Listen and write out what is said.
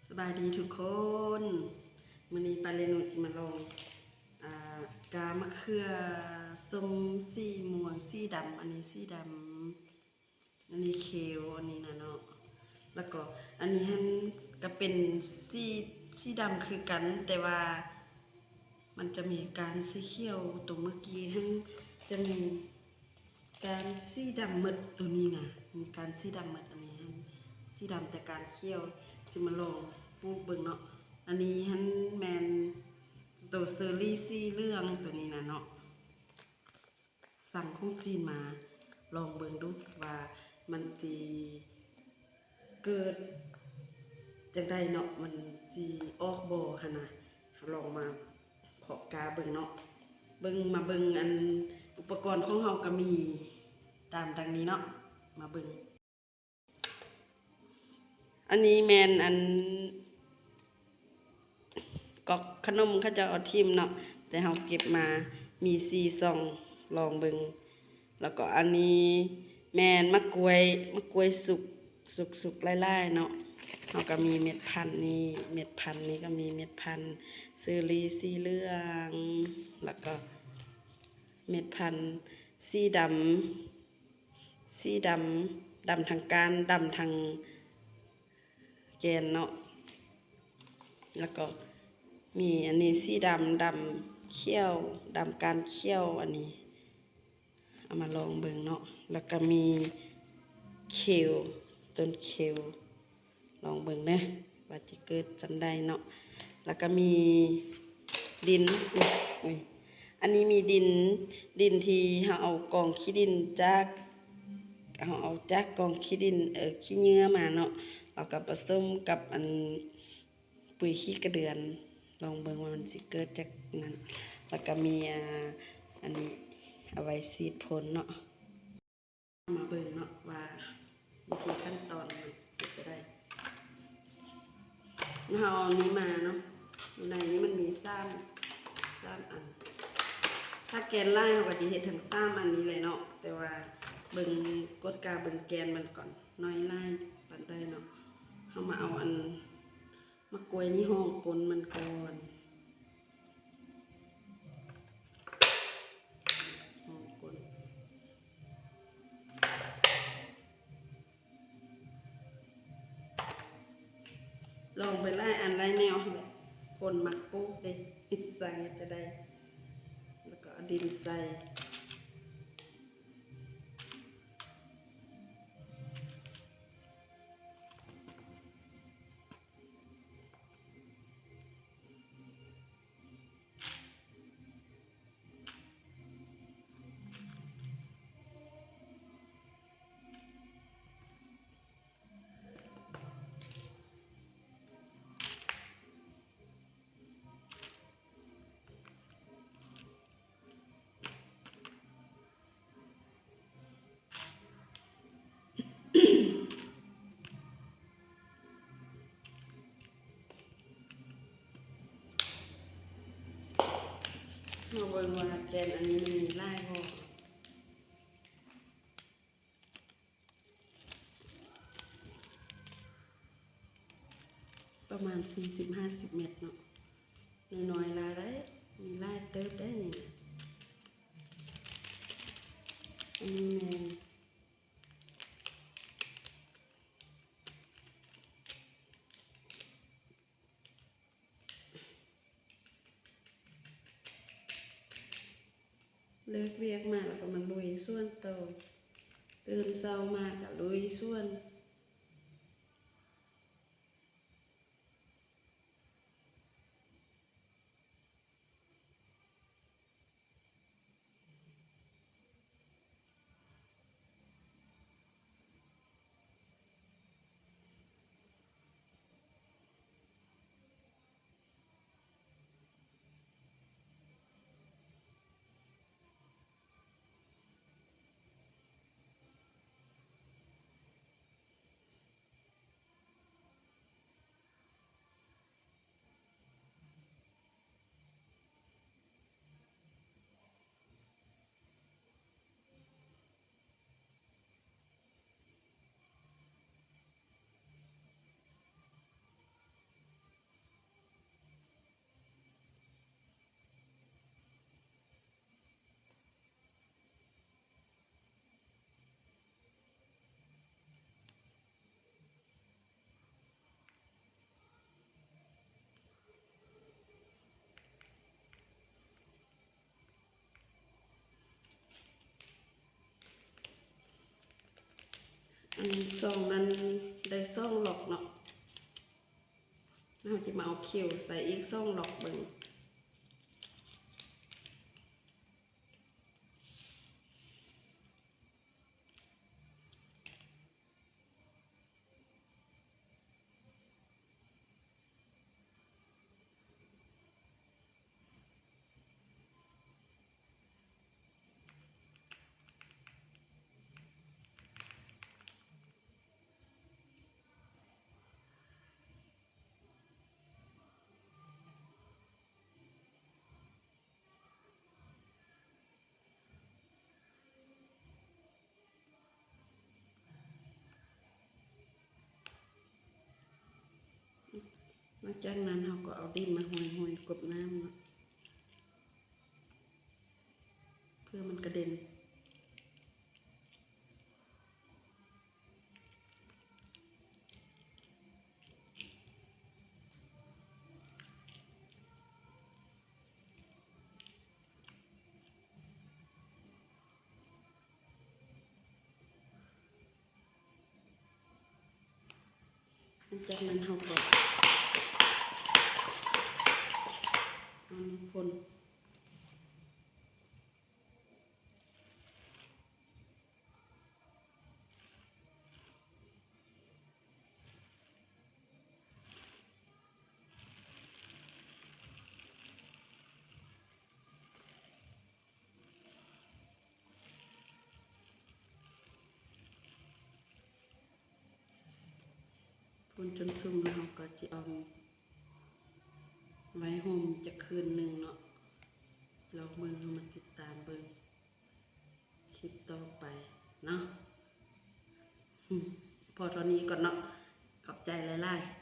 ສະບາຍດີທຸກຄົນ, ມື້ນີ້ປ້າເລນູຊິມາລອງ ອາ ກາມະເຂືອສົ້ມສີມ່ວງ ສີດຳ, ອັນນີ້ສີດຳ ອັນນີ້ຂຽວ ອັນນີ້ນະເນາະ, ແລ້ວກໍອັນນີ້ຫັ້ນກໍເປັນສີ ສີດຳຄືກັນ ແຕ່ວ່າມັນຈະມີການສີຂຽວ, ຕົວເມື່ອກີ້ຫັ້ນຈະມີ ການສີດຳໝົດ ໂຕນີ້ນະ ມີການສີດຳໝົດ, ອັນນີ້ຫັ້ນສີດຳແຕ່ການຂຽວ. ຊິມາລອງປູກເບິ່ງເນາະ, ອັນນີ້ຫັ້ນແມ່ນໂຕເຊີຣີສີເຫຼືອງ ໂຕນີ້ນະເນາະ, ສັ່ງຂອງຈີນມາ, ລອງເບິ່ງດູວ່າມັນຊິ ເກີດຈັ່ງໃດເນາະ, ມັນຊິອອກບໍ່ຫັ້ນນະ. ເຮົາລອງມາເພາະກາເບິ່ງເນາະ, ເບິ່ງ ມາເບິ່ງ ອັນ ອຸປະກອນຂອງເຮົາກໍມີຕາມດັ່ງນີ້ເນາະ, ມາເບິ່ງ. ອັນນີ້ແມ່ນ ອັນ ກອກຂະໜົມເຂົາເຈົ້າເອົາຖິ້ມເນາະ, ແຕ່ເຮົາເກັບມາມີສີ່ຊ່ອງ, ລອງເບິ່ງ. ແລ້ວກໍອັນນີ້ແມ່ນໝາກກ້ວຍ, ໝາກກ້ວຍສຸກ, ສຸກໆຫຼາຍໆເນາະ. ເຮົາກໍມີເມັດພັນນີ້, ເມັດພັນນີ້ກໍມີເມັດພັນເຊີຣີສີເຫຼືອງ, ແລ້ວກໍເມັດພັນສີດຳ, ສີດຳ, ດຳທັງກ້ານ, ດຳທັງ ແກ່ນເນາະ, ແລ້ວກໍມີອັນນີ້ສີດຳ, ດຳຂຽວ, ດຳກ້ານຂຽວ, ອັນນີ້ເອົາມາລອງເບິ່ງເນາະ. ແລ້ວກໍມີຂຽວ, ຕົ້ນຂຽວ, ລອງເບິ່ງເດີວ່າຈະເກີດຈັ່ງໃດເນາະ. ແລ້ວກໍມີດິນ, ອຸ້ຍ ອຸ້ຍ ອັນນີ້ມີດິນ, ດິນທີ່ເຮົາເອົາກອງຂີ້ດິນຈາກ ເຮົາເອົາຈາກກອງຂີ້ດິນ ເອີ ຂີ້ເຫຍື້ອມາເນາະ, ແລ້ວກໍປະສົມກັບອັນປຸ໋ຍຂີ້ກະເດືອນ, ລອງເບິ່ງວ່າມັນຊິເກີດຈາກນັ້ນ. ແລ້ວກໍມີ ອາ ອັນນີ້ເອົາໄວ້ສີດພົ່ນເນາະ. ມາເບິ່ງເນາະວ່າວິທີຂັ້ນຕອນມັນເຮັດຈັ່ງໃດ. ເຮົາເອົານີ້ມາເນາະ, ຢູ່ໃນນີ້ມັນມີສາມ ສາມອັນ, ຖ້າແກນຫຼາຍເຮົາກໍຊິເຮັດທັງສາມອັນນີ້ແຫຼະເນາະ, ແຕ່ວ່າເບິ່ງ ກວດກາເບິ່ງແກນມັນກ່ອນ, ໜ້ອຍຫຼາຍປານໃດເນາະ. ເຮົາມາເອົາອັນໝາກກ້ວຍນີ້ຮອງກົ້ນມັນກ່ອນ, ຮອງກົ້ນ. ລອງໄປຫຼາຍອັນຫຼາຍແນວຫັ້ນແຫຼະ, ຄົນມັກປູກເດ້, ສ້າງເຮັດຈະໄດ້, ແລ້ວກໍເອົາດິນໃສ່. ມາເບິ່ງວ່າແກນອັນນີ້ມັນມີຫຼາຍບໍ່? ປະມານສີ່ສິບ ຫ້າສິບເມັດເນາະ, ນ້ອຍໆຫຼາຍໄດ໋, ມີຫຼາຍເຕີບໄດ໋ນີ້. ອັນນີ້ແມ່ນ ເລີກວຽກມາແລ້ວກໍມາລຸຍສວນຕໍ່, ຕື່ນເຊົ້າມາກໍລຸຍສວນ. ຊ່ອງນັ້ນໄດ້ສອງລັອກເນາະ ເຮົາຈະມາເອົາຄິວໃສ່ອີກສອງລັອກເບິ່ງ. ຫຼັງຈາກນັ້ນເຮົາກໍເອົາດິນມາໂຮຍໆ ກົບນ້ຳເນາະ ເພື່ອມັນກະເດັນ. ຫຼັງຈາກນັ້ນເຮົາກໍເອົານ້ຳພົ່ນ. ພົ່ນຈົນຊຸ່ມແລ້ວ ເຮົາກໍຈະເອົາໄວ້ຮົ່ມຈັກຄືນໜຶ່ງເນາະ. ລອງເບິ່ງ ເຮົາມາຕິດຕາມເບິ່ງ ຄລິບຕໍ່ໄປເນາະ. ພໍເທົ່ານີ້ກ່ອນເນາະ. ຂອບໃຈຫຼາຍໆ.